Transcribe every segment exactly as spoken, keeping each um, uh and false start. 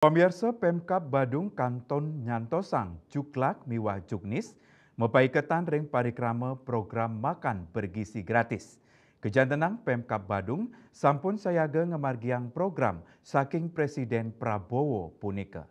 Pamiarsa, Pemkab Badung kantun nyantosang juklak miwah juknis mapaiketan ring parikrama program makan bergizi gratis. Kajantenang Pemkab Badung sampun sayaga ngamargiang program saking Presiden Prabowo punika.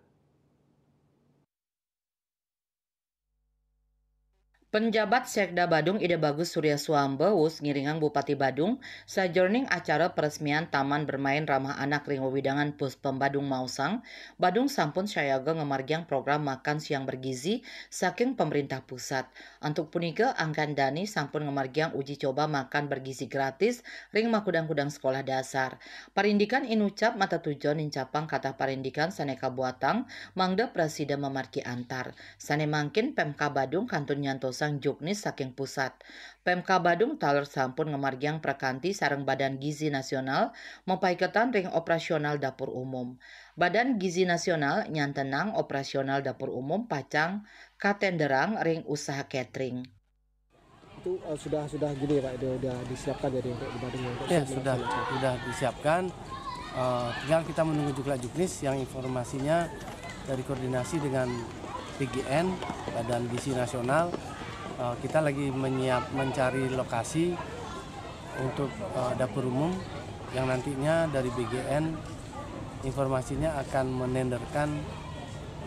Penjabat Sekda Badung Ida Bagus Surya Swamba wus ngiringang Bupati Badung sajeroning acara peresmian Taman Bermain Ramah Anak ring wewidangan Puspem Badung maosang, Badung sampun sayaga ngamargiang program makan siang bergizi saking pemerintah pusat. Antuk punika, angkan dani sampun ngamargiang uji coba makan bergizi gratis ring makudang-kudang sekolah dasar. Parindikan inucap matetujon nincapang katah parindikan sane kabuatang mangda prasida mamargi antar. Sane mangkin Pemkab Badung kantun nyantosang juknis saking pusat. Pemkab Badung taler sampun ngamargiang prakanti sareng Badan Gizi Nasional mapaiketan ring operasional dapur umum. Badan Gizi Nasional nyantenang operasional dapur umum pacang katenderang ring usaha catering. Itu uh, sudah sudah gini Pak, sudah, sudah disiapkan jadi untuk di Badung untuk ya sudah sudah disiapkan. Uh, tinggal kita menunggu juga juknis yang informasinya dari koordinasi dengan P G N, Badan Gizi Nasional. Uh, kita lagi menyiap mencari lokasi untuk uh, dapur umum yang nantinya dari B G N informasinya akan menenderkan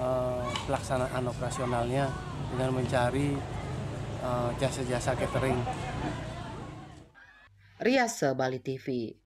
uh, pelaksanaan operasionalnya dengan mencari uh, jasa-jasa catering. Riasa Bali T V.